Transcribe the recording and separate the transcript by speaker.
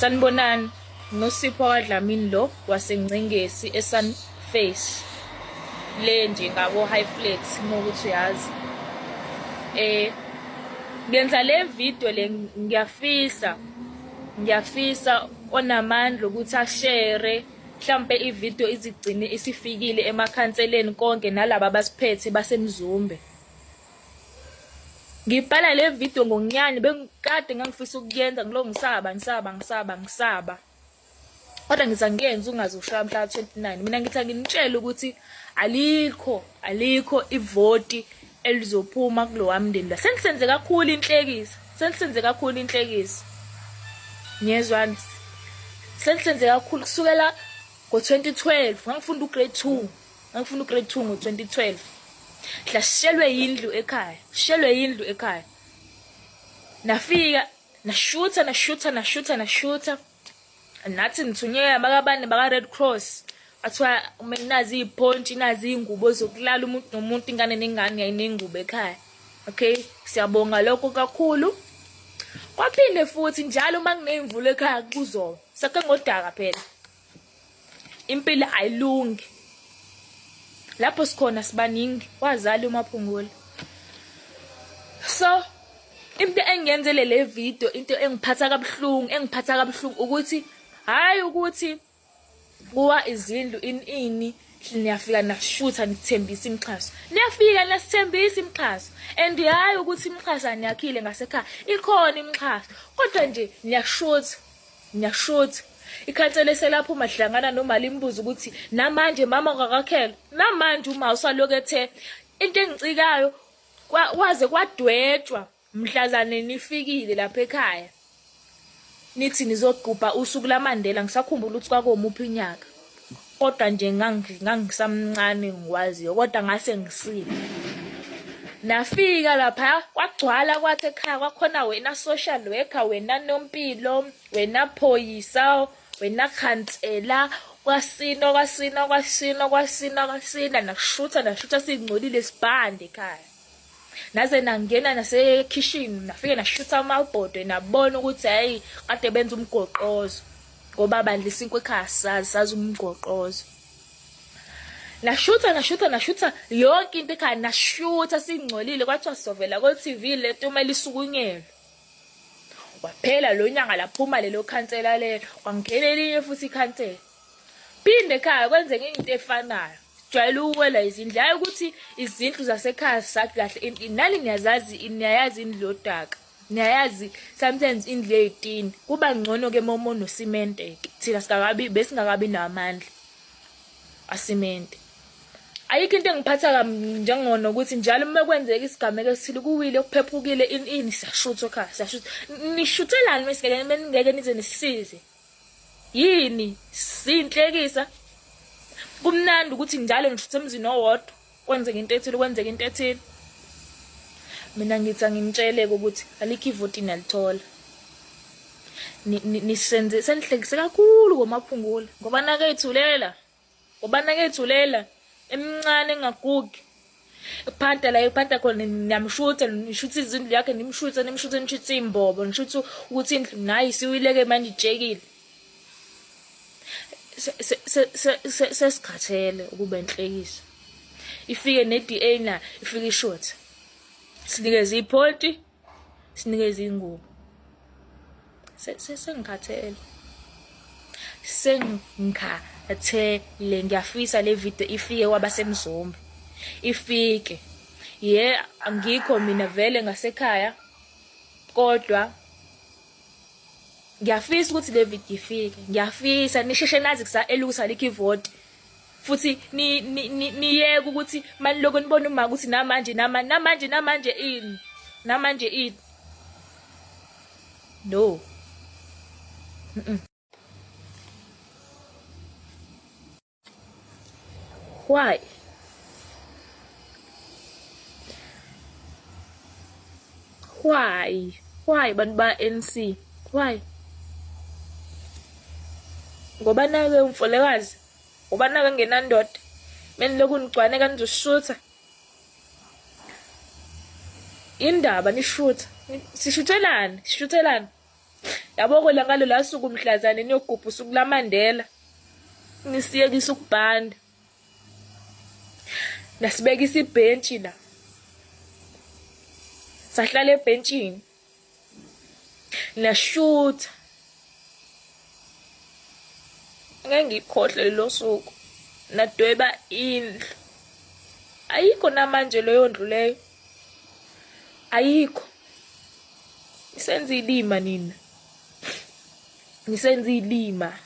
Speaker 1: Sanibonani, noSipho kaDlamini lo waseNgcengesi eSunface le nje ngako High Flats ngokuthi uyazi. Eh ngenza le video le ngiyafisa ngiyafisa onamandla ukuthi ashare mhlampe ivideo izigcine isifikile emakhanseleni konke nalaba abasiphethe basemzumbe. Ngibhala le video ngonyani bengikade ngangifisa ukuyenza ngiloko ngisaba ngisaba ngisaba ngisaba. Kodwa ngithi angiyenze ungaze ushaya mhla 29. Mina ngithi anginitshele ukuthi alikho alikho ivoti elizophuma kulowa mndeni la. Senisenze kakhulu inhlekisa. Senisenze kakhulu inhlekisa. Niyezwani? Senisenze kakhulu kusukela ngo-2012 ngangifunda ugrade 2. Ngangifuna ugrade 2 ngo-2012. Hlashelwe yindlu ekhaya. Shelwe yindlu ekhaya. Nafika nashutha nashutha nashutha nashutha. Nathi nithunyelwa abakabani baka Red Cross. Athiwa kumele nazi izipontshi nazi izingubo zokulala umuntu nomuntu ingane nengane yayinengubo ekhaya. Okay, siyabonga lokho kakhulu. Kwaphinde futhi njalo uma kuneyimvula ekhaya kuzoba. Sakhe ngodaka phela. Impilo ayilungi. Lapho sikhona sibaningi wazali uMaphungula. So into engiyenzele le video into engiphatha kabuhlungu engiphatha kabuhlungu ukuthi hayi ukuthi kuwa izindlu ini ini niyafika nashutha nithembisa imixhaso niyafika nasithembisa imixhaso and hayi ukuthi imixhaso aniyakhile ngasekhaya ikhona imixhaso kodwa nje niyashutha Ngiyashuthi. Ikhansela eselaphuma hlangana noma limbuza ukuthi namanje mama ungakakhelwa. Namanje uma usaloku ethe into engicikayo kwaze kwadwetshwa mhlazane nifikile lapha ekhaya. Nithi nizogubha usuku laMandela ngisakhumbula ukuthi kwakuwumuphi unyaka. Kodwa nje ngangisamncane ngikwaziyo kodwa ngase ngisile. Nafika lapha kwagcwala kwathi ekhaya kwakhona wena social worker, wena nompilo, wena phoyisa, wena khansela, kwasina kwasina kwasina kwasina kwasina nashutha nashutha singcolile sibhande ekhaya. Naze nangena nasekhishini nafike nashutha amabhodwe nabona ukuthi hayi kade benza umgoqozo. Ngoba bandla isinkwa ekhaya sazi sazi umgoqozo. Nashutha nashutha nashutha yonke into ekhaya nashutha singcolile kwathiwa sizovela ko-TV lento uma lisukunyelwe. Waphela lo nyanga laphuma lelo khansela lelo kwangena elinye futhi ikhansela. Phinde ekhaya kwenzeka into efanayo. Jwayele ukuwela izindlu hayi ukuthi izindlu zasekhaya sathi kahle nani niyazazi niyayazi indlu yodaka. Niyayazi sometimes indlu eyitini kuba ngcono ke uma unosimente ke thina singakabi besingakabi namandla asimente. Ayikho into engiphatha njengono ukuthi njalo uma kwenzeka isigameko esithile kuwile kuphephukile ini ini siyashutha ekhaya siyashutha. Nishuthelani mesingeke meningeke nize nisisize? Yini sinhlekisa? Kumnandi ukuthi njalo ngishuthe emzini owodwa. Kwenzeka into ethile kwenzeka into ethile. Mina ngithi anginitshele ukuthi alikho ivoti niyalithola. Nisenze senihlekise kakhulu ngoMaphungula ngoba nakethulela ngoba nakethulela emincane engagugi ephanta la ephanta khona niyamshutha nishutha izindlu yakhe nimshuthe nimshuthe nishuthe iy'mbobo nishuthe ukuthi indlu nayi isiwileke manje itshekile. Sesikhathele ukuba inhlekisa. Ifike ne-DA na ifike ishothe. Sinikeze iphonti, sinikeze ingubo. Sengikhathele. Sengikhathele ngiyafisa le video ifike kwabasemzombe. Ifike. Ye angikho mina vele ngasekhaya kodwa Ngiyafisa ukuthi le video ifike. Ngiyafisa nisheshe nazi kusa elusa likho ivoti. Futhi ni niyeke ukuthi maniloko nibona uma ukuthi namanje namanje namanje namanje ini. Namanje ini. No. Mm. Why? Why? Why bantu ba-ANC? Why? Ngoba nake umfolekazi, ngoba nake ngenandoda. Menilokhu nigcwane kanizoshutha. Indaba nishutha. Sishuthelani? Sishuthelani? Yabo kola ngalo suku mhlazane niyogubha usuku laMandela. Nisiyekisa ukubhanda. Nasibekisa ibhentshi la. Sahlala ebhentshini. Nashutha. Ngeke ngikhohlwe lelo suku. Nadweba indlu. Ayikho namanje leyo ndlu leyo. Ayikho. Nisenza ilima nina. Nisenza ilima.